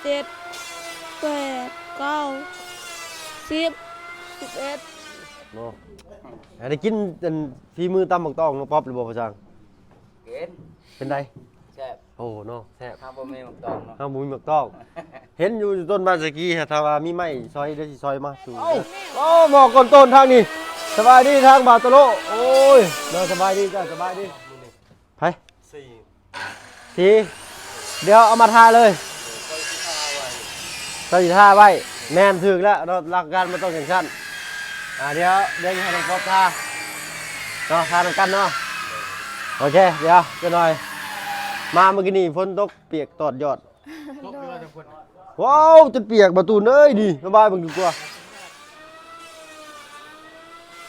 ເຈັດ ແປດ ເກົ້າ ສິບ ສິບເອັດ ເນາະ. ໄດ້ກິນອັນ ຝີມືຕຳບັກຕອງນ້ອງປັອບຫຼືບໍ່ ພໍ່ຊ່າງ? ກິນ. ເປັນໃດ? ແຊບ. ໂອ້ ເນາະ ແຊບ. ເຮົາບໍ່ມີບັກຕອງເນາະ. ເຮົາບໍ່ມີບັກຕອງ. ເຫັນຢູ່ຕົ້ນໄມ້ສະກີ ຖ້າວ່າມີໄມ້ຊອຍ ດຽວຊິຊອຍມາສູ່. ໂອ້ ໝໍ້ກອນໂຕນທາງນີ້. ສະບາຍດີທາງບ່າວໂຕໂລ. ໂອ້ຍ ເນາະ ສະບາຍດີຈ້າ ສະບາຍດີ. ໃຜ? ສີ ສີ ດຽວເອົາມາທາເລີຍ. ເຈົ້າຊິທາໄວ້. ແມ່ນ ຖືກແລ້ວເນາະ ຫຼັກການມັນຕ້ອງຈັ່ງຊັ້ນ. ອ່າ ດຽວ ດຽວໃຫ້ນ້ອງປັອບທາເນາະ ທານຳກັນເນາະ. ໂອເຄ ດຽວຈັກໜ່ອຍ. ມາມື້ກີ້ນີ້ຝົນຕົກປຽກຕອດຍອດ. ໂດຍ. ວ້າວ ຈົນປຽກ ບ່າວຕູນເອີຍ ນີ້ ລະບາຍເບິ່ງດີກວ່າ.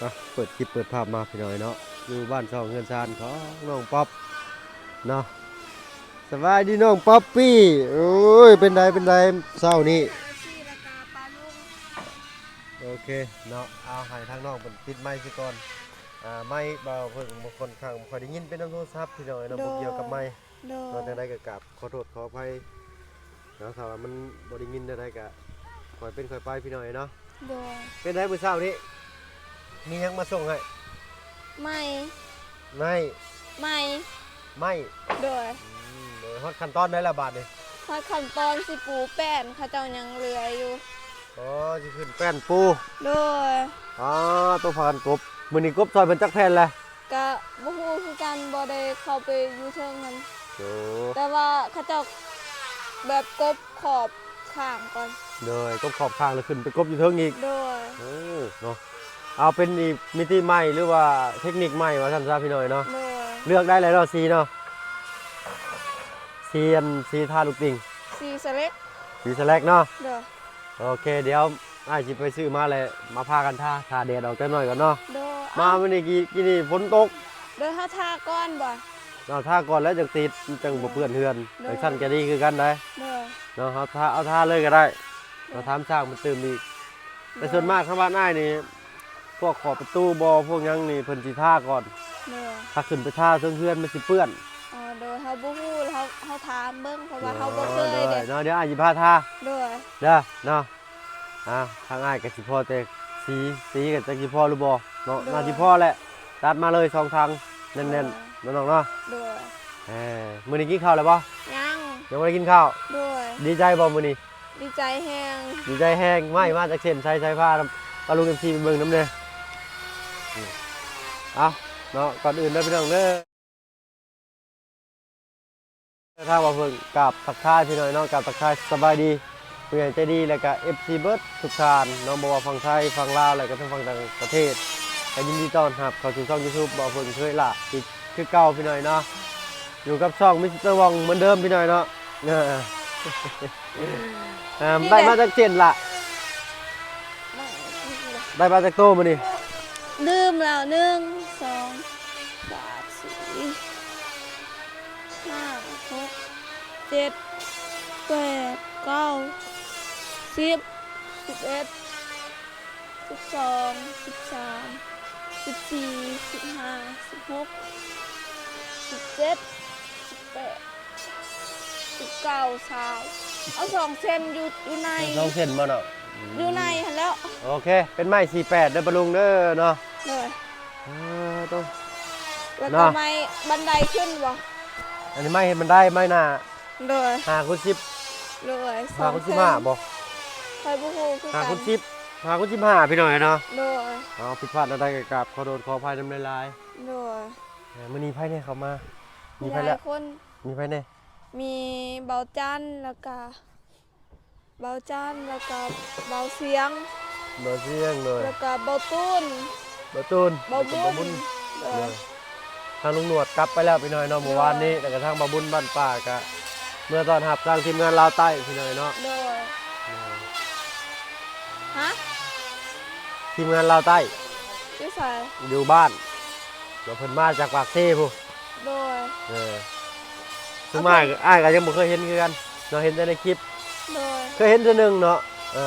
ອ່ະ ເປີດຄລິບເປີດພາບມາພີ່ນ້ອງເນາະ ຢູ່ບ້ານຊ່ອງເຮືອນຊານຂອງນ້ອງປັອບເນາະ. ສະບາຍດີນ້ອງປັອບປີ້. ໂອ້ຍ ເປັນໃດ ເປັນໃດເຊົ້ານີ້? ໂອເຄເນາະ ເອົາໃຫ້ທາງນ້ອງເພິ່ນປິດໄມຊະກ່ອນ. ອ່າ ໄມບ່າວເພິ່ນບໍ່ຄ່ອນຂ້າງ ບໍ່ຄ່ອຍໄດ້ຍິນ ເປັນນຳໂທລະສັບພີ່ນ້ອງເນາະ. ໂດຍ. ບໍ່ກ່ຽວກັບໄມ. ໂດຍ. ວ່າຈັ່ງໃດກໍກາບ ຂໍໂທດຂໍອະໄພເນາະ ຖ້າວ່າມັນບໍ່ໄດ້ຍິນແນວໃດກໍຄ່ອຍເປັນຄ່ອຍໄປພີ່ນ້ອງເອີຍເນາະ. ໂດຍ. ເປັນໃດມື້ເຊົ້ານີ້ ມີຫຍັງມາສົ່ງໃຫ້? ໄມ້ ໄມ້ ໄມ້ ໄມ້. ໂດຍ. ອືມ ໂດຍ. ຮອດຂັ້ນຕອນໃດລະບາດນີ້? ຮອດຂັ້ນຕອນຊິປູແປ້ນ ເຂົາເຈົ້າຍັງເຫຼືອຢູ່. ອໍ ຊິຂຶ້ນແປ້ນປູ. ໂດຍ. ອໍ ໂຕພາກັນກົບ. ມື້ນີ້ກົບຊ່ອຍເພິ່ນຈັກແຜ່ນແລ້ວ? ກະບໍ່ຮູ້ຄືກັນ ບໍ່ໄດ້ເຂົ້າໄປຢູ່ເທິງຫັ້ນ. ໂອ້ ແຕ່ວ່າເຂົາເຈົ້າແບບກົບຂອບຂ້າງກ່ອນ. ໂດຍ. ກົບຂອບຂ້າງແລ້ວຂຶ້ນໄປກົບຢູ່ເທິງອີກ. ໂດຍ. ເອີ ເນາະ ເອົາເປັນອີກມິຕິໃໝ່ ຫຼືວ່າເທັກນິກໃໝ່ວ່າຊັ້ນຊະພີ່ນ້ອງເນາະ. ໂດຍ. ເລືອກໄດ້ແລ້ວເນາະ ສີເນາະ ສີອັນ ສີທາລູກຕິ່ງ ສີສະເລັກ ສີສະເລັກເນາະ. ໂດຍ. ໂອເຄ ດຽວອ້າຍຊິໄປຊື້ມາແລ້ວມາພາກັນທາ ຖ້າແດດອອກຈັກໜ້ອຍກ່ອນເນາະ. ໂດຍ. ມາມື້ນີ້ກີ້ ກີ້ນີ້ຝົນຕົກ. ໂດຍ. ເຮົາທາກ່ອນບໍ່? ເຮົາທາກ່ອນແລ້ວຈັ່ງຕິດ ມັນຈັ່ງບໍ່ເປື້ອນເຮືອນ. ໂດຍ. ຈັ່ງຊັ້ນກະດີຄືກັນໄດ໋. ໂດຍ. ເນາະ ເຮົາທາ ເອົາທາເລີຍກະໄດ້. ໂດຍ. ເຮົາຖາມຊ່າງເພິ່ນຕື່ມອີກ. ໂດຍ. ແຕ່ສ່ວນມາກທາງບ້ານອ້າຍນີ້ ພວກຂອບປະຕູບໍ່ ພວກຫຍັງນີ້ເພິ່ນຊິທາກ່ອນ. ໂດຍ. ຖ້າຂຶ້ນໄປທາເທິງເຮືອນມັນຊິເປື້ອນ. ອໍ ໂດຍ. ເຮົາບໍ່ຮູ້ ເຮົາ ເຮົາຖາມເບິ່ງ ເພາະວ່າເຮົາບໍ່ເຄີຍເດ້. ໂດຍ ເນາະ ດຽວອ້າຍຊິພາທາ. ໂດຍ. ເດີ ເນາະ. ອ່າ ທາງອ້າຍກໍຊິພໍແຕ່ສີ ສີກໍຈັກຊິພໍຫຼືບໍ່ເນາະ. ໂດຍ. ໜ້າຊິພໍແຫຼະ ຈັດມາເລີຍສອງຖັງແໜ້ນໆ. ໂດຍ. ເນາະນ້ອງເນາະ. ໂດຍ. ເອີ ມື້ນີ້ກິນເຂົ້າແລ້ວບໍ່? ຍັງ ຍັງບໍ່ໄດ້ກິນເຂົ້າ. ໂດຍ. ດີໃຈບໍ່ມື້ນີ້? ດີໃຈແຮງ ດີໃຈແຮງ. ໄມ້ມາຈາກເສັ້ນ ໃສ່ສາຍຟ້ານຳ ປະລຸງ ເອັຟຊີ ໄປເບິ່ງນຳແດ່. ເອົາເນາະ ກ່ອນອື່ນເດີພີ່ນ້ອງເດີ ທາງບ່າວເພິ່ນກາບທັກທາຍພີ່ນ້ອງເນາະ ກາບທັກທາຍສະບາຍດີຜູ້ໃຫຍ່ໃຈດີ ແລະກະ ເອັຟຊີ ເບິດທຸກທ່ານເນາະ ບໍ່ວ່າຝັ່ງໄທ ຝັ່ງລາວ ແລະກະທັງຝັ່ງຕ່າງປະເທດ ກະຍິນດີຕ້ອນຮັບເຂົ້າສູ່ຊ່ອງ YouTube ບ່າວເພິ່ນເຄີຍລະອີກຄືເກົ່າພີ່ນ້ອງເນາະ. ຢູ່ກັບຊ່ອງມິສເຕີວອງເໝືອນເດີມພີ່ນ້ອງເນາະ. ເອີ ເອີ ໄດ້ມາຈັກເສັ້ນລະ? ໄດ້ມາຈັກໂຕມື້ນີ້? ລືມແລ້ວ ໜຶ່ງ ສອງ ສາມ ສີ່ ຫ້າ ຫົກ ເຈັດ ແປດ ເກົ້າ ສິບ ສິບເອັດ ສິບສອງ ສິບສາມ ສິບສີ່ ສິບຫ້າ ສິບຫົກ ສິບເຈັດ ສິບແປດ ສິບເກົ້າ ຊາວ ເອົາສອງເສັ້ນຢູ່ ຢູ່ໃນ ເອົາສອງເສັ້ນບໍ່ເນາະ? ຢູ່ໃນຫັ້ນແຫຼ້ວ. ໂອເຄ ເປັນໄມ້ສີ່ແປດເດີປະລຸງເດີເນາະ. ໂດຍ. ເອີ ໂຕ ແລ້ວກໍໄມ້ບັນໄດຂຶ້ນບໍ່? ອັນນີ້ໄມ້ເຮັດບັນໄດ ໄມ້ໜ້າ. ໂດຍ. ຫ້າຄູນສິບ ໂດຍ ຫ້າຄູນສິບຫ້າບໍ່? ຂ້ອຍບໍ່ຮູ້ຄືກັນ ຫ້າຄູນສິບ ຫ້າຄູນສິບຫ້າ ພີ່ນ້ອງເນາະ. ໂດຍ. ເອົາ ຜິດພາດແນວໃດກໍກາບຂໍໂທດຂໍອະໄພນຳຫຼາຍໆ. ໂດຍ. ເອີ ມື້ນີ້ໃຜແດ່ເຂົ້າມາ? ມີໃຜແລ້ວ? ຫຼາຍຄົນ. ມີໃຜແດ່? ມີເບົາຈັນ ແລ້ວກະ ເບົາຈັນ ແລ້ວກະເບົາສຽງ ເບົາສຽງ ໂດຍ ແລ້ວກະເບົາຕູນ ເບົາຕູນ ເບົາບຸນ ເບົາບຸນ ໂດຍ ໂດຍ. ທາງລຸງໜວດກັບໄປແລ້ວພີ່ນ້ອງເນາະ ໂດຍ ມື້ວານນີ້ ແລ້ວກະທາງເບົາບຸນບ້ານປ່າກະເມືອຕ້ອນຮັບທາງທີມງານລາວໃຕ້ພີ່ນ້ອງເນາະ. ໂດຍ ໂດຍ. ຮະ? ທີມງານລາວໃຕ້ ຢູ່ໃສ? ຢູ່ບ້ານ ແລ້ວເພິ່ນມາຈາກປາກເຊພຸ້ນ. ໂດຍ. ເອີ ເອົາ ສ່ວນມາກ ເພິ່ນ ອ້າຍກໍຍັງບໍ່ເຄີຍເຫັນຄືກັນເນາະ ເຫັນແຕ່ໃນຄລິບ. ໂດຍ. ເຄີຍເຫັນເທື່ອໜຶ່ງເນາະ. ເອີ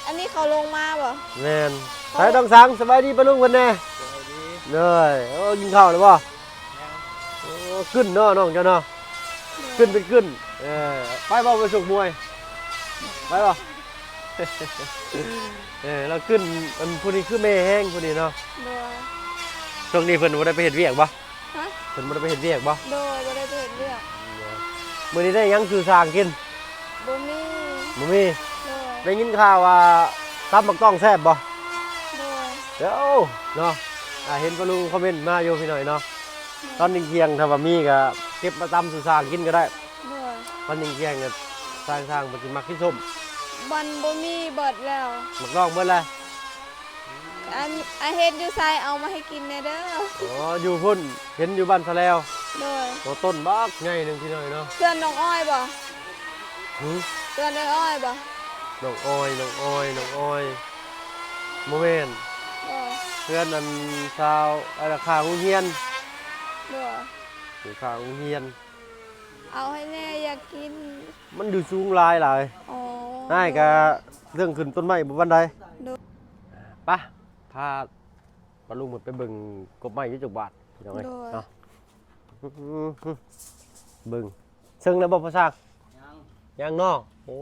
ອັນນີ້ເຂົາລົງມາບໍ່? ແມ່ນ. ເຂົາ ໄປ ນ້ອງສັງ ສະບາຍດີປ້າລຸງເພິ່ນແດ່. ສະບາຍດີ. ໂດຍ. ໂອ້ ກິນເຂົ້າແລ້ວບໍ່? ຍັງ. ໂອ້ ກຶ້ນເນາະນ້ອງເຈົ້າເນາະ. ໂດຍ. ກຶ້ນເປັນກຶ້ນ. ເອີ ໄປບໍ່ ໄປຊົກມວຍ? ໄປບໍ່? ເອີ ລາວຂຶ້ນ ອັນຜູ້ນີ້ຄືແມ່ແຮງຜູ້ນີ້ເນາະ. ໂດຍ. ຊ່ວງນີ້ເພິ່ນບໍ່ໄດ້ໄປເຮັດວຽກບໍ່? ຮະ? ເພິ່ນບໍ່ໄດ້ໄປເຮັດວຽກບໍ່? ໂດຍ ບໍ່ໄດ້ໄປເຮັດວຽກ. ມື້ນີ້ໄດ້ຫຍັງສູ່ຊ່າງກິນ? ບໍ່ມີ. ບໍ່ມີ? ໂດຍ. ໄດ້ຍິນຂ່າວວ່າຕຳບັກຕ້ອງແຊບບໍ່? ໂດຍ. ໂອ້ ເນາະ ອ່າ ເຫັນປ້າລຸງຄອມເມັນມາຢູ່ພີ່ນ້ອງເນາະ. ໂດຍ. ຕອນທ່ຽງໆ ຖ້າວ່າມີກໍເກັບມາຕຳສູ່ຊ່າງກິນກໍໄດ້. ໂດຍ. ຕອນທ່ຽງໆ ກໍຊ່າງໆ ເພິ່ນຊິມັກກິນສົ້ມ. ມັນບໍ່ມີ ເບິດແລ້ວ. ບັກຕ້ອງເບິດແລ້ວ. ອັນ ອາເຮັດຢູ່ໃສ ເອົາມາໃຫ້ກິນແດ່ເດີ. ອໍ ຢູ່ພຸ້ນ ເຫັນຢູ່ບ້ານສະແລວ. ໂດຍ. ໂອ້ ຕົ້ນບັກໃຫຍ່ໜຶ່ງພີ່ນ້ອງເນາະ. ເຮືອນນ້ອງອ້ອຍບໍ່? ຫື? ເຮືອນນ້ອງອ້ອຍບໍ່? ນ້ອງອ້ອຍ ນ້ອງອ້ອຍ ນ້ອງອ້ອຍ ບໍ່ແມ່ນ. ບໍ່. ເຮືອນອັນຊາວ ອັນຂ້າງໂຮງຮຽນ. ບໍ່. ຢູ່ຂ້າງໂຮງຮຽນ. ເອົາໃຫ້ແດ່ ຢາກກິນ. ມັນຢູ່ສູງຫຼາຍຫຼາຍ. ອໍ. ອ້າຍກະເລື່ອງຂຶ້ນຕົ້ນໄມ້ບໍ່ປານໃດ. ໂດຍ. ປະ ພາປ້າລຸງເພິ່ນໄປເບິ່ງກົກໄມ້ຢູ່ຈັກບາດ ພີ່ນ້ອງເອີຍ. ໂດຍ. ເນາະ ເບິ່ງ ເຊິ່ງແລ້ວບໍ່ພໍ່ຊ່າງ? ຍັງ ຍັງເນາະ. ໂອ້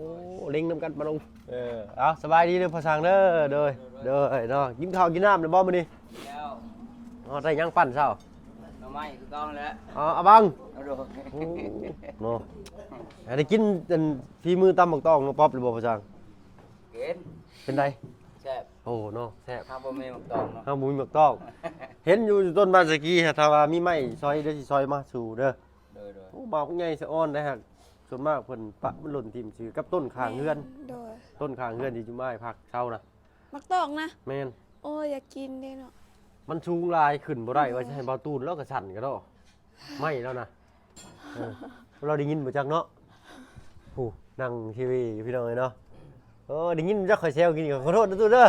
ເລັງນຳກັນປ້າລຸງ. ເອີ ເອົາ ສະບາຍດີເດີພໍ່ຊ່າງເດີ. ໂດຍ ໂດຍ ໂດຍເນາະ. ກິນເຂົ້າກິນນ້ຳແລ້ວບໍ່ມື້ນີ້? ແລ້ວ. ອໍ ໄດ້ຫຍັງປັ້ນເຊົ້າ? ໜໍ່ໄມ້ຄືເກົ່າຫັ້ນແຫຼະ. ອໍ ອາບັງ. ໂດຍ. ໂອ້ ເນາະ ໄດ້ກິນອັນຝີມືຕຳບັກຕ້ອງນ້ອງປັອບຫຼືບໍ່ພໍ່ຊ່າງ? ກິນ. ເປັນໃດ? ແຊບ. ໂອ້ ເນາະ ແຊບ. ເຮົາບໍ່ມີໝາກຕອງເນາະ. ເຮົາບໍ່ມີໝາກຕອງ. ເຫັນຢູ່ຕົ້ນບານສະກີ ຖ້າວ່າມີໄມ້ຊອຍ ດຽວຊິຊອຍມາສູ່ເດີ. ໂດຍ ໂດຍ. ໂອ້ ໝາກໃຫຍ່ສະອອນໄດ໋ ຫາກສ່ວນມາກເພິ່ນປະມັນຫຼົ່ນຖິ້ມຊື່ກັບຕົ້ນຂ້າງເຮືອນ. ແມ່ນ. ໂດຍ. ຕົ້ນຂ້າງເຮືອນທີ່ຈຸມອ້າຍພັກເຊົານະ. ໝາກຕອງນະ? ແມ່ນ. ໂອ້ຍ ຢາກກິນເດ້ເນາະ. ມັນສູງຫຼາຍຂຶ້ນບໍ່ໄດ້. ໂດຍ. ວ່າຊິໃຫ້ບ່າວຕູນລາວກະສັ່ນກະດອກ ໄມ້ລາວນະ. ເອີ ລາວໄດ້ຍິນບໍ່ຈັກເນາະ. ຜູ້ ນັ່ງທີວີຢູ່ພີ່ນ້ອງເອີຍເນາະ. ໂອ້ ໄດ້ຍິນຈັກຂ້ອຍແຊວກິນ ຂໍໂທດນະຕູ້ເດີ.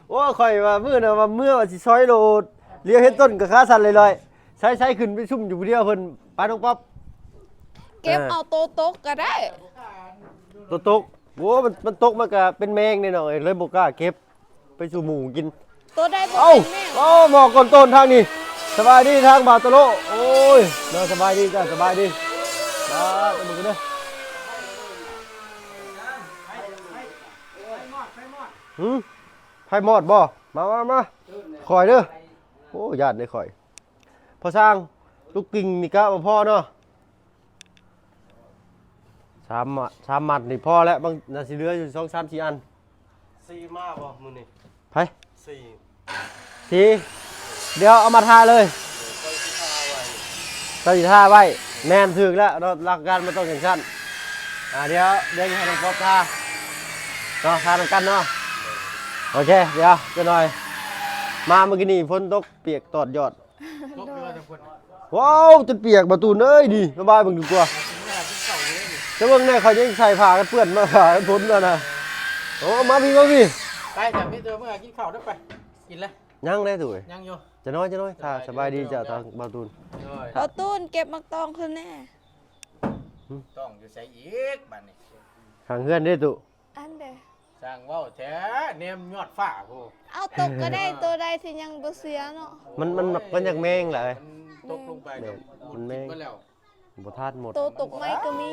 ໂອ້ ຂ້ອຍວ່າມື້ນະວ່າເມືອວ່າຊິຊອຍໂລດ ລຽວເຫັນຕົ້ນກະຂາສັ່ນລອຍໆ. ໃສ່ໆ ຂຶ້ນໄປຊຸ່ມຢູ່ຜູ້ດຽວເພິ່ນ. ໄປນ້ອງປັອບ ເກັບເອົາໂຕຕົກກະໄດ້. ໂຕຕົກ. ໂອ້ ມັນ ມັນຕົກມັນກະເປັນແມງເດ້ນ້ອງເອີຍ ເລີຍບໍ່ກ້າເກັບ. ໄປສູ່ໝູກິນ. ໂຕໃດບໍ່ ເອົ້າ ເປັນແມ່. ໂອ້ ໝໍກອນໂຕນທາງນີ້. ສະບາຍດີທາງບ່າວໂຕໂລ. ໂອ້ຍ ເນາະ ສະບາຍດີຈ້າ ສະບາຍດີ. ມາເບິ່ງເດີ. ຫື? ໄຟມອດບໍ່? ມາ ມາ ມາ. ຄ່ອຍເດີ. ໂອ້ ຢ້ານເດ້ຂ້ອຍ. ພໍ່ຊ່າງ ລູກກິ່ງນີ້ກະບໍ່ພໍເນາະ. ສາມມັດ ສາມມັດນີ້ພໍແລ້ວ. ບາງ ໜ້າຊິເຫຼືອຢູ່ສອງສາມສີ່ອັນ. ສີ່ມາບໍ່ມື້ນີ້? ໃຜ? ສີ່ ສີ່. ດຽວເອົາມາທາເລີຍ. ເອີ ເຈົ້າຊິທາໄວ້ ເຈົ້າຊິທາໄວ້. ແມ່ນ ຖືກແລ້ວເນາະ ຫຼັກການມັນຕ້ອງຈັ່ງຊັ້ນ. ອ່າ ດຽວ ດຽວໃຫ້ນ້ອງປອບທາເນາະ ທານຳກັນເນາະ. ໂອເຄ ດຽວຈັກໜ່ອຍ. ມາມື້ກີ້ນີ້ຝົນຕົກປຽກຕອດຢອດ. ໂດຍ. ວ້າວ ຈົນປຽກ ບ່າວຕູນເອີຍ. ນີ້ ລະບາຍເບິ່ງດີກວ່າ. ຈະເບິ່ງແນ່ ຂ້ອຍຍັງໃສ່ຜ້າກັນເປື້ອນມາ ຜ້າກັນຝົນແລ້ວນະ. ໂອ້ ມາພີ້ ມາພີ້. ໄປ ແຕ່ມີແຕ່ເມືອກິນເຂົ້າເດີໄປ. ກິນແລ້ວ? ຍັງເດ້ຕູ້ເອີຍ. ຍັງຢູ່. ຈະນ້ອຍ ຈະນ້ອຍ. ສະບາຍດີຈ້າ ທາງບ່າວຕູນ. ໂດຍ. ບ່າວຕູນ ເກັບໝາກຕອງຄືນແນ່. ຕອງຢູ່ໃສອີກບາດນີ້? ຂ້າງເຮືອນເດ້ຕູ້. ອັນເດ ຊ່າງເວົ້າແທ້ ແນມຍອດຟ້າພຸ້ນ. ເອົາຕົກກະໄດ້ ໂຕໃດທີ່ຍັງບໍ່ເສຍເນາະ. ມັນ ມັນ ມັນຢາກແມງຫຼາຍ. ມັນຕົກລົງໄປ ແມ່ນ ມັນແມງ ກິນໝົດແລ້ວ. ບໍ່ທານໝົດ. ໂຕຕົກໃໝ່ກະມີ.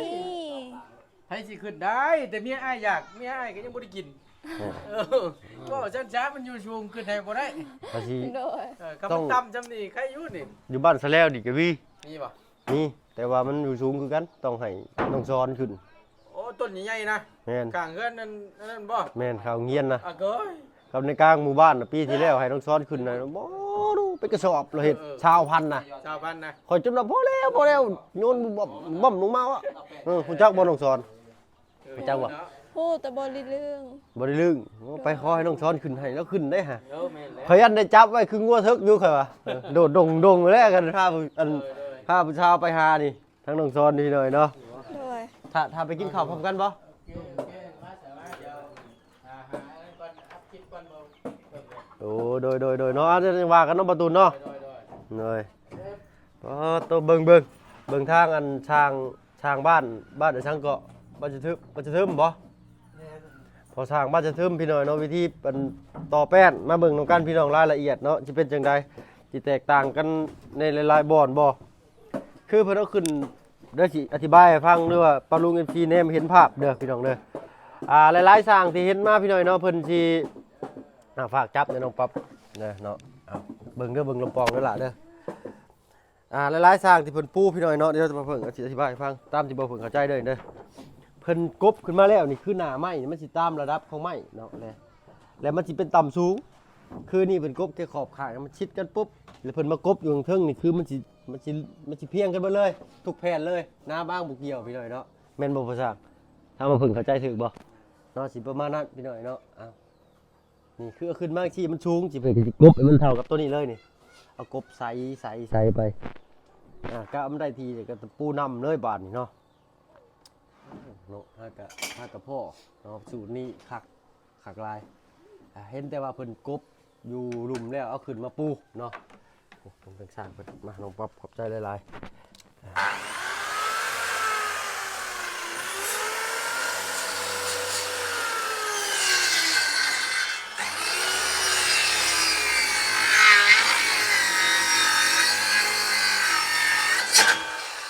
ໃຜຊິຂຶ້ນໄດ້ ແຕ່ເມຍອ້າຍຢາກ ເມຍອ້າຍກະຍັງບໍ່ໄດ້ກິນ. ເອີ ເວົ້າຊັ້ນຊະ ມັນຢູ່ສູງຂຶ້ນໃຫ້ບໍ່ໄດ້. ໂດຍ. ເອີ ຄັນມັນຕ່ຳຊ່ຳນີ້ໃຄຢູ່ນີ້. ຢູ່ບ້ານສະແລວນີ້ກະມີ. ມີບໍ່? ມີ ແຕ່ວ່າມັນຢູ່ສູງຄືກັນ ຕ້ອງໃຫ້ນ້ອງຊອນຂຶ້ນ. ໂອ້ ຕົ້ນໃຫຍ່ໆນະ. ແມ່ນ. ຂ້າງເຮືອນນັ້ນ ອັນນັ້ນບໍ່? ແມ່ນ ຂ້າງໂຮງຮຽນນະ. ອາ ກັບໃນກາງໝູ່ບ້ານນະ ປີທີ່ແລ້ວໃຫ້ນ້ອງຊອນຂຶ້ນນະ ບໍ່ຮູ້ເປັນກະສອບ ລາວເຮັດ ເອີ ຊາວພັນນະ. ຊາວພັນນະ. ຂ້ອຍຈົນວ່າພໍແລ້ວ ພໍແລ້ວ ໂຍນບອມ ບອມລົງມາວະ. ເອີ ຮູ້ຈັກບໍ່ນ້ອງຊອນ? ເອີ ຮູ້ຈັກບໍ່? ຮູ້ແຕ່ບໍ່ໄດ້ລຶ້ງ ບໍ່ໄດ້ລຶ້ງ. ໂອ້ ໄປຂໍໃຫ້ນ້ອງຊອນຂຶ້ນໃຫ້ ລາວຂຶ້ນໄດ້ຫະ. ເອີ ແມ່ນແລ້ວ. ຂ້ອຍຢ້ານໄດ້ຈັບໄວ້ຄືງົວເຖິກຢູ່ ຂ້ອຍວ່າ. ໂດດດົງໆແລ້ວ ຄັນພາ ອັນ ພາຜູ້ສາວໄປຫານີ້ ທາງນ້ອງຊອນນີ້ໜ້ອຍເນາະ. ໂດຍ. ຖ້າ ຖ້າໄປກິນເຂົ້າພ້ອມກັນບໍ່? ໂອເຄ ໂອເຄ ມາ ສະບາຍ ດຽວ ຫາ ຫາອັນນັ້ນກ່ອນ ອັບຄລິບກ່ອນບໍ່? ໂອ້ ໂດຍ ໂດຍ ໂດຍເນາະ. ອາ ຈັ່ງວ່າກັນເນາະ ບ່າວຕູນເນາະ. ໂດຍ ໂດຍ ໂດຍ. ອໍ ໂຕ ເບິ່ງ ເບິ່ງ ເບິ່ງທາງອັນຊ່າງ ຊ່າງບ້ານ ບ້ານອີ່ຫຍັງເກາະ ບ້ານຈະທຶມ ບ້ານຈະທຶມບໍ່? ແມ່ນ. ພໍຊ່າງບ້ານຈະທຶມ ພີ່ນ້ອງເນາະ ວິທີອັນຕໍ່ແປ້ນ ມາເບິ່ງນຳກັນພີ່ນ້ອງ ລາຍລະອຽດເນາະ ຊິເປັນຈັ່ງໃດ ຊິແຕກຕ່າງກັນໃນຫຼາຍໆບ່ອນບໍ່? ຄືເພິ່ນເອົາຂຶ້ນ เดี๋ยวสิอธิบายให้ฟัง หรือว่าป้าลุง เอฟซี แนมเห็นภาพเด้อพี่น้องเด้อ อ่า หลายๆ ช่างที่เห็นมาพี่น้องเนาะ เพิ่นสิ อ่า ฝากจับเด้อน้องป๊อปเด้อเนาะ เอา เบิ่งเด้อ เบิ่งลำปองเด้อล่ะเด้อ อ่า หลายๆ ช่างที่เพิ่นปูพี่น้องเนาะ เดี๋ยวจะมาเพิ่งอธิบายให้ฟัง ตามที่บ่าวเพิ่งเข้าใจเด้อเด้อ เพิ่นกบขึ้นมาแล้วนี่ คือหน้าไม้นี่มันสิตามระดับของไม้เนาะ และ แล้วมันสิเป็นต่ำสูง คือนี่เพิ่นกบแค่ขอบข้าง มันชิดกันปุ๊บ แล้วเพิ่นมากบอยู่ข้างเทิงนี่ คือมันสิ มันสิ มันสิเพียงกันเบิดเลย ทุกแผ่นเลย หน้าบางบ่เกี่ยวพี่น้องเนาะ แม่นบ่พ่อช่าง ถ้ามาเพิ่งเข้าใจถูกบ่เนาะ สิประมาณนั้นพี่น้องเนาะ อ้าว นี่คือเอาขึ้นมาจั่งซี้ มันสูง สิไปกบให้มันเท่ากับตัวนี้เลยนี่ เอากบใส่ ใส่ ใส่ไป อ่า กะมันได้ที่ก็ตะปูนำเลยบาดนี้เนาะ เนาะ หากะ หากะพอเนาะ สูตรนี้คัก คักหลาย อ่า เห็นแต่ว่าเพิ่นกบอยู่ลุ่มแล้วเอาขึ้นมาปูเนาะ โอ้ เพิ่นสร้างเพิ่น มา น้องป๊อป ขอบใจหลายๆ อ่า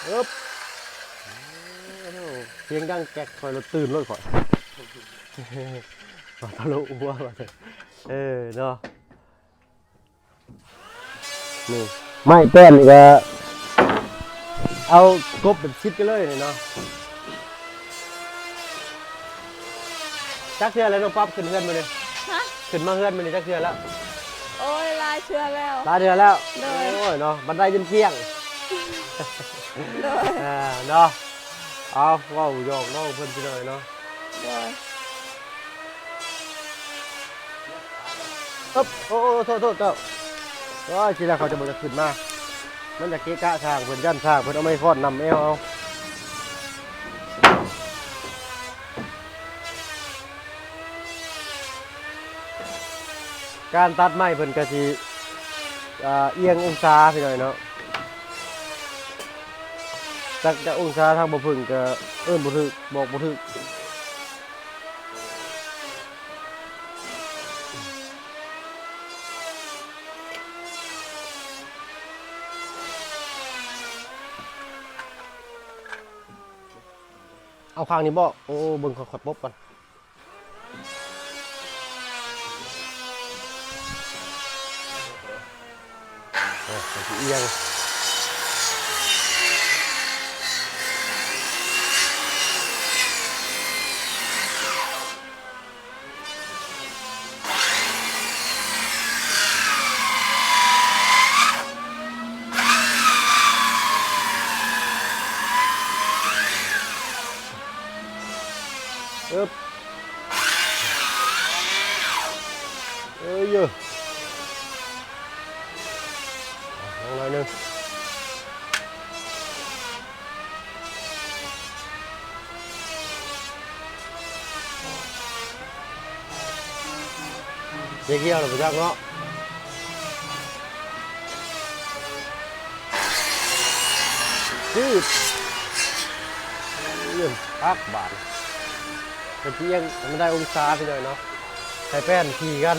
อึ๊บ โอ้โห เสียงดังแก๊ก ข้อยละตื่นเลยข้อย ว่าตะลุอัวว่าซั่น เออ เนาะ นี่ ไม้แป้นนี่ก็เอากบแบบชิดกันเลยนี่เนาะ จักเทื่อแล้วน้องป๊อปขึ้นเฮือนมื้อนี้ ฮะ ขึ้นมาเฮือนมื้อนี้จักเทื่อแล้ว โอ้ย หลายเทื่อแล้ว หลายเทื่อแล้ว โดย โอ้ย เนาะ บันไดจนเพียง โดย อ่า เนาะ เอา เว้าหยอกน้องเพิ่นพี่น้องเนาะ โดย อึ๊บ โอ้ โอ้ โทษ โทษเจ้า โอ้ย ทีแรกเขาจะบ่จะขึ้นมา มันจะเกะกะช่างเพิ่น ย่านช่างเพิ่นเอาไม้ค้อนนำแอวเอา การตัดไม้เพิ่นก็สิ อ่า เอียงองศาพี่น้อยเนาะ จักจะองศาทางบ่าเพิ่งก็เอิ้นบ่ถูก บอกบ่ถูก เอาข้างนี้บ่ โอ้ เบิ่งข้อยปบก่อน เออ มันสิเอียง อึ๊บ เอ้ย เยอะ ลงหน่อยหนึ่ง เกี่ยวแล้วบ่จักเนาะ อืด เยี่ยมคักบาด เป็นที่เอียงมันได้องศาพี่น้อยเนาะ ใส่แป้นขี่กัน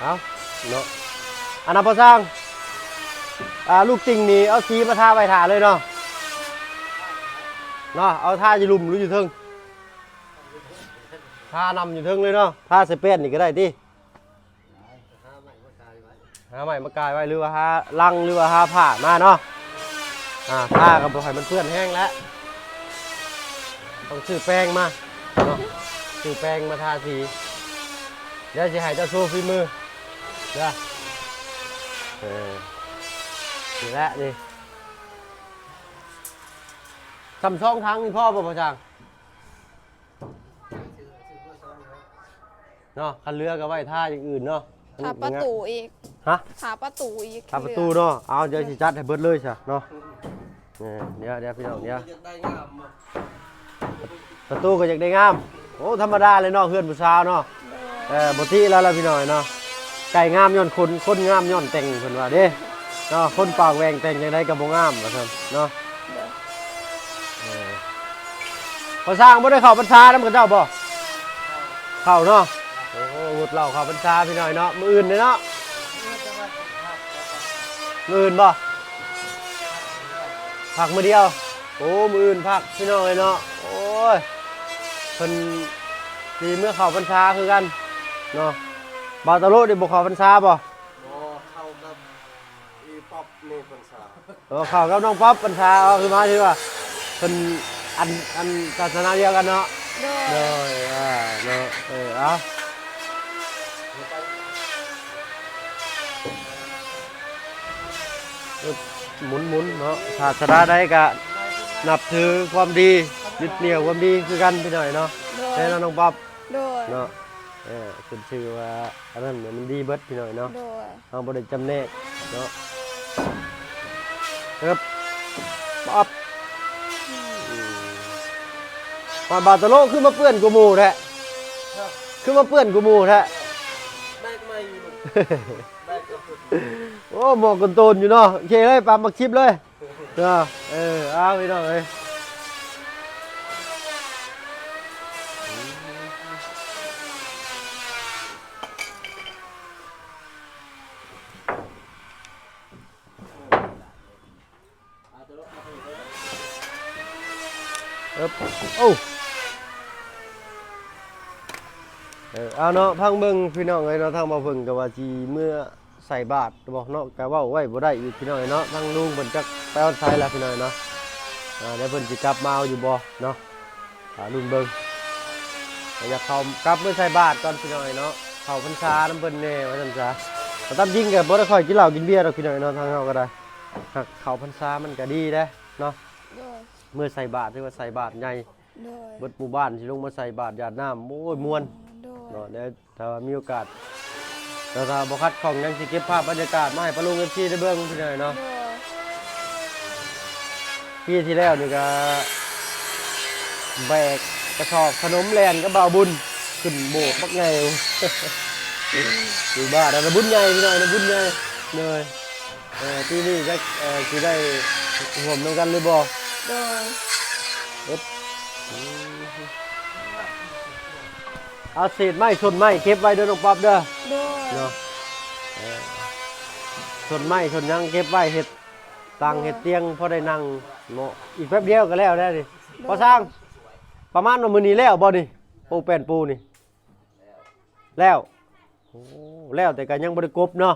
เอาเนาะ อันนั้นพ่อช่าง อ่า ลูกติ่งนี่เอาสีมาทาไว้ทาเลยเนาะ เนาะ เอาทาอยู่ลุ่มหรืออยู่เทิง ทานำอยู่เทิงเลยเนาะ ทาใส่แป้นนี่ก็ได้ติ หาไม้มากายไว้ หรือว่าหาลัง หรือว่าหาผ้ามาเนาะ อ่า ผ้าก็บ่ให้มันเปื้อนแฮงแล้ว ต้องซื้อแป้งมาเนาะ ซื้อแป้งมาทาสี เดี๋ยวสิให้เจ้าโชว์ฝีมือเด้อ เออ นี่แหละนี่ ส่ำซองถังนี่พอบ่พ่อช่าง เนาะ คันเหลือก็ไว้ทาอย่างอื่นเนาะ ทาประตูอีก ฮะ ทาประตูอีก ทาประตูเนาะ เอา เดี๋ยวสิจัดให้เบิดเลยซะเนาะ เออ เดี๋ยว เดี๋ยวพี่น้อง เดี๋ยว อยากได้งามบ่ ประตูก็อยากได้งาม โอ้ ธรรมดาเลยเนาะ เฮือนผู้สาวเนาะ เออ ปกติแล้วล่ะพี่น้องเนาะ ไก่งามย้อนขน คนงามย้อนแต่ง เพิ่นว่าเด้ เนาะ คนปากแหว่งแต่งจั่งใดก็บ่งาม ว่าซั่นเนาะ เออ พ่อช่างบ่ได้เข้าพรรษานำกับเจ้าบ่ เข้าเนาะ โอ้ งดเหล้าเข้าพรรษาพี่น้อยเนาะ มื้ออื่นเด้เนาะ ມື້ອື່ນບໍ່? ພັກມື້ດຽວ. ໂອ້ ມື້ອື່ນພັກພີ່ນ້ອງເອີຍເນາະ. ໂອ້ຍ ເພິ່ນຊິເມືອເຂົ້າພັນສາຄືກັນເນາະ. ບ່າວຕະໂລະນີ້ບໍ່ເຂົ້າພັນສາບໍ່? ບໍ່ ເຂົ້າກັບອີປ໋ອບນີ້ພັນສາ. ໂອ້ ເຂົ້າກັບນ້ອງປັອບພັນສາ. ເອີ ຄືໝາຍເຖິງວ່າເພິ່ນອັນ ອັນສາສະໜາດຽວກັນເນາະ. ໂດຍ ໂດຍ ອ່າ ເນາະ. ເອີ ເອົາ ໝຸນໆເນາະ. ສາສະໜາໃດກະນັບຖືຄວາມດີ ຍຶດໜຽວຄວາມດີຄືກັນພີ່ນ້ອງເນາະ. ໂດຍ ແມ່ນເນາະນ້ອງປັອບ? ໂດຍ ເນາະ. ເອີ ຂຶ້ນຊື່ວ່າອັນນັ້ນມັນດີເບິດພີ່ນ້ອງເນາະ. ໂດຍ ເຮົາບໍ່ໄດ້ຈຳແນກເນາະ. ເອີ ປັອບ ອືມ ບ່າວຕະໂລະ ຄືມາເປື້ອນກວ່າໝູ່ແທ້? ຄືມາເປື້ອນກວ່າໝູ່ແທ້? ແບກໃໝ່ຢູ່ ແບກ ໂອ້ ໝໍ້ກົນໂຕນຢູ່ເນາະ. ໂອເຄເລີຍ ປາມບັກຄລິບເລີຍ. ເນາະ ເອີ ເອົາ ພີ່ນ້ອງເອີຍ ເອີບ ໂອ້ ເອີ ເອົາເນາະ ຟັງເບິ່ງພີ່ນ້ອງເອີຍເນາະ. ທາງບ່າວເພິ່ງກໍວ່າຊິເມືອ ໃສ່ບາດບໍ່ເນາະ ກະເວົ້າໄວ້ບໍ່ໄດ້ອີກພີ່ນ້ອງເນາະ. ທາງລຸງເພິ່ນຈັກໄປຮອດໃສລະພີ່ນ້ອງເນາະ. ອ່າ ແລ້ວເພິ່ນຊິກັບມາເອົາຢູ່ບໍ່ເນາະ ຖ້າລຸ້ນເບິ່ງ. ກໍຢາກເຂົ້າກັບມາໃສ່ບາດກ່ອນພີ່ນ້ອງເນາະ ເຂົ້າພັນສານຳເພິ່ນແດ່ວ່າຊັ້ນຊະ. ແຕ່ຕາມຈິງກໍບໍ່ໄດ້ຄ່ອຍກິນເຫຼົ້າກິນເບຍດອກພີ່ນ້ອງເນາະ ທາງເຮົາກໍໄດ້. ຫາກເຂົ້າພັນສາມັນກໍດີເດ້ເນາະ. ໂດຍ ເມືອໃສ່ບາດຖືວ່າໃສ່ບາດໃຫຍ່. ໂດຍ ເບິດໝູ່ບ້ານຊິລົງມາໃສ່ບາດຢາດນ້ຳ ໂອ້ຍ ມ່ວນ. ໂດຍ ເນາະ ແລ້ວຖ້າວ່າມີໂອກາດ ແລ້ວຖ້າບໍ່ຂັດຂ້ອງຫຍັງ ຊິເກັບພາບບັນຍາກາດມາໃຫ້ປ້າລຸງ ເອັຟຊີ ໄດ້ເບິ່ງພີ່ນ້ອງເນາະ. ໂດຍ ປີທີ່ແລ້ວນີ້ກະແບກກະສອບຂະໜົມແລ່ນກັບບ່າວບຸນຂຶ້ນໂບດບັກໃຫຍ່ ຢູ່ບ້ານນັ້ນນະ ບຸນໃຫຍ່ພີ່ນ້ອງເນາະ ບຸນໃຫຍ່. ໂດຍ ເອີ ປີນີ້ຈັກ ເອີ ຊິໄດ້ຮ່ວມນຳກັນຫຼືບໍ່? ໂດຍ ເອີບ ອືມ ເອົາເສດໄມ້ ສົ້ນໄມ້ເກັບໄວ້ເດີນ້ອງປັອບເດີ. ໂດຍ ເນາະ ເອີ ສົ້ນໄມ້ສົ້ນຫຍັງເກັບໄວ້ເຮັດຕັ່ງ ໂດຍ ເຮັດຕຽງພໍໄດ້ນັ່ງເນາະ. ອີກແປັບດຽວກໍແລ້ວແລ້ວນີ້. ໂດຍ ພໍ່ຊ່າງ ປະມານວ່າມື້ນີ້ແລ້ວບໍ່ນີ້? ໂອ້ ແປ້ນປູນີ້ ແລ້ວ ໂອ້ ແລ້ວແຕ່ກໍຍັງບໍ່ໄດ້ກົບເນາະ.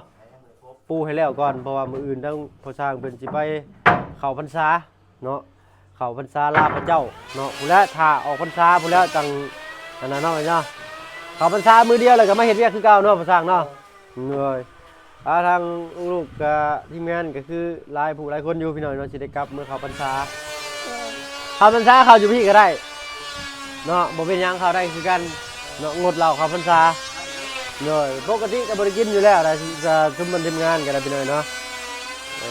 ປູໃຫ້ແລ້ວກ່ອນ ເພາະວ່າມື້ອື່ນທາງພໍ່ຊ່າງເພິ່ນຊິໄປເຂົ້າພັນສາເນາະ ເຂົ້າພັນສາລາພະເຈົ້າເນາະ. ພຸ້ນແຫຼະ ຖ້າອອກພັນສາພຸ້ນແຫຼະຈັ່ງອັນນັ້ນເນາະ. ເຂົ້າພັນສາມື້ດຽວແລ້ວກໍມາເຮັດວຽກຄືເກົ່າເນາະ ພໍ່ຊ່າງເນາະ. ໂດຍ ອ່າ ທາງລູກກະທີມງານກໍຄືຫຼາຍຜູ້ຫຼາຍຄົນຢູ່ພີ່ນ້ອງເນາະ ຊິໄດ້ກັບເມືອເຂົ້າພັນສາ. ເອີ ເຂົ້າພັນສາເຂົ້າຢູ່ພີ້ກໍໄດ້ເນາະ ບໍ່ເປັນຫຍັງ ເຂົ້າໄດ້ຄືກັນເນາະ ງົດເຫຼົ້າເຂົ້າພັນສາ. ໂດຍ ປົກກະຕິກໍບໍ່ໄດ້ກິນຢູ່ແລ້ວນະ ຊຸມເພິ່ນທີມງານກໍໄດ້ພີ່ນ້ອງເນາະ. ເອີ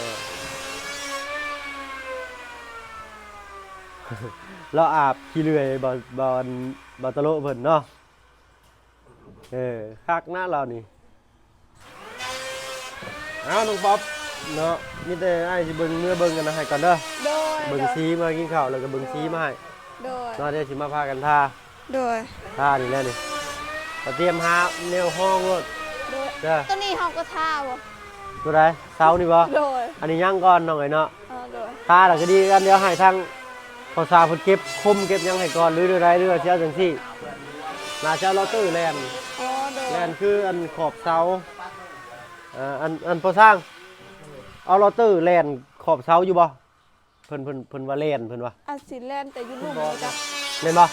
ລາວອາບຂີ້ເລື່ອຍ ບ່າວ ບ່າວ ບ່າວຕະໂລະເພິ່ນເນາະ. ເອີ ຄັກນະລາວນີ້. ເອົາ ນ້ອງປັອບເນາະ ມີແຕ່ອ້າຍຊິເບິ່ງ ເມືອເບິ່ງອັນນັ້ນໃຫ້ກ່ອນເດີ. ໂດຍ ເບິ່ງ ໂດຍ ສີ ມາກິນເຂົ້າແລ້ວກໍເບິ່ງ ໂດຍ ສີມາໃຫ້. ໂດຍ ເນາະ ດຽວຊິມາພາກັນທາ. ໂດຍ ທານີ້ແຫຼະນີ້ ກໍຕຽມຫາແນວຮອງໂລດ. ໂດຍ ເດີ ຕົວນີ້ເຮົາກໍທາບໍ່? ຕົວໃດ? ເສົານີ້ບໍ່? ໂດຍ ອັນນີ້ຍັງກ່ອນນ້ອງເອີຍເນາະ. ເອີ ໂດຍ ທາແລ້ວກໍດີຄືກັນ ດຽວໃຫ້ທາງພໍ່ສາວເພິ່ນເກັບຄົມເກັບຫຍັງໃຫ້ກ່ອນ ຫຼືແນວໃດ ຫຼືວ່າຊິເອົາຈັ່ງຊີ້ ໜ້າຈະເອົາລໍເຕີແລ່ນ. ອໍ ໂດຍ ແລ່ນຄືອັນຂອບເສົາ. ເອີ ອັນ ອັນພໍ່ຊ່າງ ເອົາລໍເຕີແລ່ນຂອບເສົາຢູ່ບໍ່? ເພິ່ນ ເພິ່ນ ເພິ່ນວ່າແລ່ນ ເພິ່ນວ່າ ອາດຊິແລ່ນແຕ່ຢູ່ລຸ່ມບໍ່ຈັກ ແມ່ນບໍ່?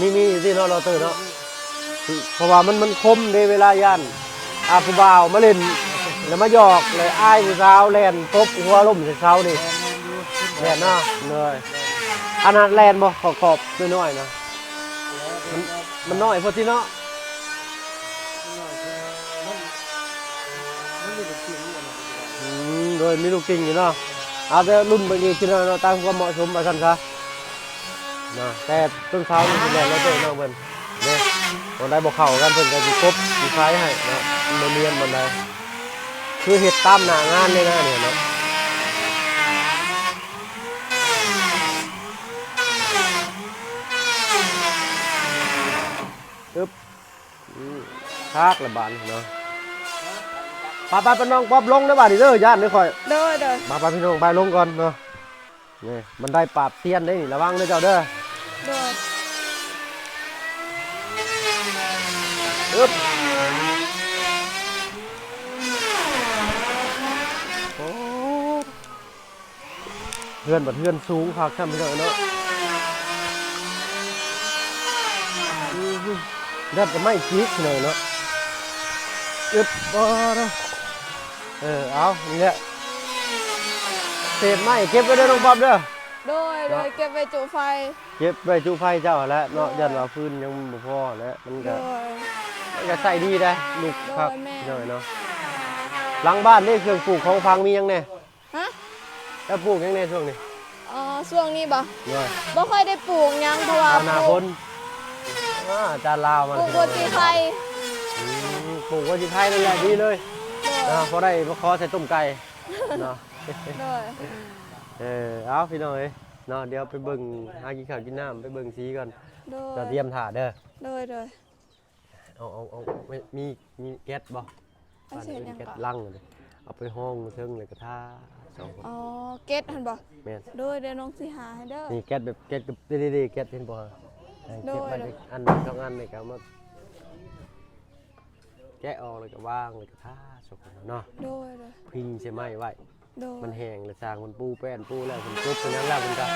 ມີ ມີຢູ່ຕິເນາະ ລໍເຕີເນາະ ເພາະວ່າມັນ ມັນຄົມເດ້ ເວລາຢ້ານ ອ່າ ຜູ້ບ່າວມາຫຼິ້ນ ແລ້ວມາຫຍອກ ແລ້ວອ້າຍຜູ້ສາວແລ່ນຕົບຫົວລົ້ມໃສ່ເສົານີ້ ແມ່ນເນາະ. ໂດຍ ອັນນັ້ນແລ່ນບໍ່? ຂອບ ຂອບນ້ອຍໆນະ ມັນ ມັນນ້ອຍໂພດຕິເນາະ. ອືມ ໂດຍ ມີລູກຕິ່ງຢູ່ເນາະ. ເອົາແຕ່ລຸ້ນເບິ່ງອີກທີໜ້າເນາະ ຕາມຄວາມເໝາະສົມວ່າຊັ້ນຊະເນາະ. ແຕ່ຕົ້ນເສົານີ້ຊິແມ່ນແລ້ວເດີນ້ອງເພິ່ນເດ້ ບ່ອນໃດບໍ່ເຂົ້າກັນ ເພິ່ນກໍຊິກົບຊິຄາຍໃຫ້ເນາະ ມັນບໍ່ນຽນບ່ອນໃດ ຄືເຮັດຕາມໜ້າງານເລີຍນະນີ້ເນາະ. ອຶບ ອືມ ຄັກລະບາດນີ້ເນາະ. ໄປໆ ໄປນ້ອງປັອບ ລົງເດີບາດນີ້ເດີ ຢ້ານເດີຂ້ອຍ. ໂດຍໆ ໄປໆ ພີ່ນ້ອງ ໄປລົງກ່ອນເນາະ. ນີ້ບັນໄດປາບຊຽນເດ້ນີ້ ລະວັງເດີເຈົ້າເດີ. ໂດຍ ອຶບ ໂອ້ ເຮືອນບັດເຮືອນສູງຄັກຊ້ຳ ພີ່ນ້ອງເນາະ. ອື ແດດກໍໄມ້ຈິກ ພີ່ນ້ອງເນາະ. ອຶບ ບໍ່ເນາະ. ເອີ ເອົາ ນີ້ແຫຼະ ເສດໄມ້ເກັບໄວ້ເດີນ້ອງປັອບເດີ. ໂດຍໆ ເນາະ ເກັບໄວ້ຈຸໄຟ ເກັບໄວ້ຈຸໄຟເຈົ້າຫັ້ນແຫຼະເນາະ. ໂດຍ ຢ້ານວ່າຟືນຍັງບໍ່ພໍແຫຼະ ມັນກໍ ໂດຍ ມັນກໍໃຊ້ດີໄດ໋ ລຸກຄັກ ໂດຍ ແມ່ນ ພີ່ນ້ອງເນາະ. ຫຼັງບ້ານນີ້ເຄື່ອງປູກຂອງຝັງມີຫຍັງແດ່? ຮະ? ເຈົ້າປູກຫຍັງແດ່ຊ່ວງນີ້? ອໍ ຊ່ວງນີ້ບໍ? ໂດຍ ບໍ່ຄ່ອຍໄດ້ປູກຫຍັງ ເພາະວ່າ ເອົາໜ້າຝົນ. ອາ ອາຈານລາວມາ ປູກຫົວສີໄຄ. ອືມ ປູກຫົວສີໄຄນັ້ນແຫຼະດີເລີຍ. ໂດຍ ອາ ພໍໄດ້ມາຂໍໃສ່ຕົ້ມໄກ່ເນາະ. ໂດຍ ເອີ ເອົາ ພີ່ນ້ອງເອີຍເນາະ ດຽວໄປເບິ່ງ ຫາກິນເຂົ້າກິນນ້ຳ ໄປເບິ່ງສີກ່ອນ. ໂດຍ ເຈົ້າຕຽມຖ້າເດີ. ໂດຍໆ ເອົາ ເອົາ ເອົາ ມີ ມີແກັດບໍ່? ເອົາ ບ້ານອື່ນແກັດລັງເດ້ ເອົາໄປຫ້ອງເທິງ ແລ້ວກໍທາສອງຄົນ. ອໍ ແກັດຫັ້ນບໍ່? ແມ່ນ. ໂດຍ ດຽວນ້ອງຊິຫາໃຫ້ເດີ. ນີ້ແກັດແບບ ແກັດກັບ ເດ້ໆໆ ແກັດເຫັນບໍ່? ເອີ ໂດຍ ເກັບໄວ້ ໂດຍ ອັນສອງອັນນີ້ກໍເອົາມາແກະອອກ ແລ້ວກໍວາງ ແລ້ວກໍທາສອງຄົນເນາະ. ໂດຍໆ ພິງໃສ່ໄມ້ໄວ້. ໂດຍ ມັນແຫ້ງແລ້ວ ຊ່າງເພິ່ນປູແປ້ນປູແລ້ວ ເພິ່ນກົບເພິ່ນຫຍັງແລ້ວ ເພິ່ນກໍ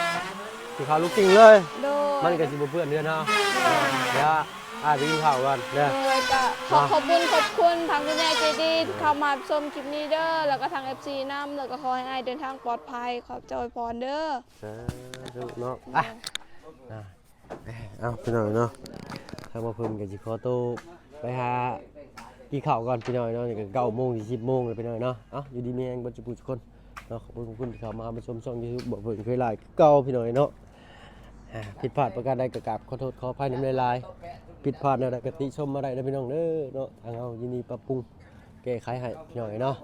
ຊິເຂົ້າລູກຕິ່ງເລີຍ. ໂດຍ ມັນກໍຊິບໍ່ເປື້ອນເຮືອນເຮົາ. ໂດຍ ດຽວອ້າຍໄປກິນເຂົ້າກ່ອນເດີ. ໂດຍ ກໍຂໍຂອບບຸນຂອບຄຸນທາງຜູ້ໃຫຍ່ໃຈດີທີ່ເຂົ້າມາຮັບຊົມຄລິບນີ້ເດີ ແລ້ວກໍທາງເອັຟຊີນຳ ແລ້ວກໍຂໍໃຫ້ອ້າຍເດີນທາງປອດໄພ. ຂອບໃຈອວຍພອນເດີ. ສາທຸເນາະ. ໂດຍ ອາ ເອົາ ພີ່ນ້ອງເນາະ ທາງບ່າວເພິ່ນກໍຊິຂໍໂຕໄປຫາກິນເຂົ້າກ່ອນ ພີ່ນ້ອງເນາະ. ນີ້ກໍເກົ້າໂມງ ຊິສິບໂມງແລ້ວ ພີ່ນ້ອງເນາະ. ເອົາ ຢູ່ດີມີແຮງເບິດສູ່ຜູ້ສູ່ຄົນເນາະ. ຂອບຄຸນຂອບຄຸນທີ່ເຂົ້າມາຮັບຊົມຊ່ອງຢູທູບບ່າວເພິ່ນເຄີຍຫຼາຍຄືເກົ່າ ພີ່ນ້ອງເນາະ. ອາ ຜິດພາດປະການໃດກໍກາບຂໍໂທດຂໍອະໄພນຳຫຼາຍໆ. ຜິດພາດແນວໃດກໍຕິຊົມມາໄດ້ເດີ ພີ່ນ້ອງເດີເນາະ. ທາງເຮົາຍິນດີປັບປຸງແກ້ໄຂໃຫ້ ພີ່ນ້ອງເນາະ.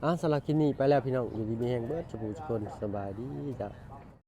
ເອົາ ສຳລັບຄລິບນີ້ໄປແລ້ວ ພີ່ນ້ອງ ຢູ່ດີມີແຮງເບິດສູ່ຜູ້ສູ່ຄົນ. ສະບາຍດີເຈົ້າ.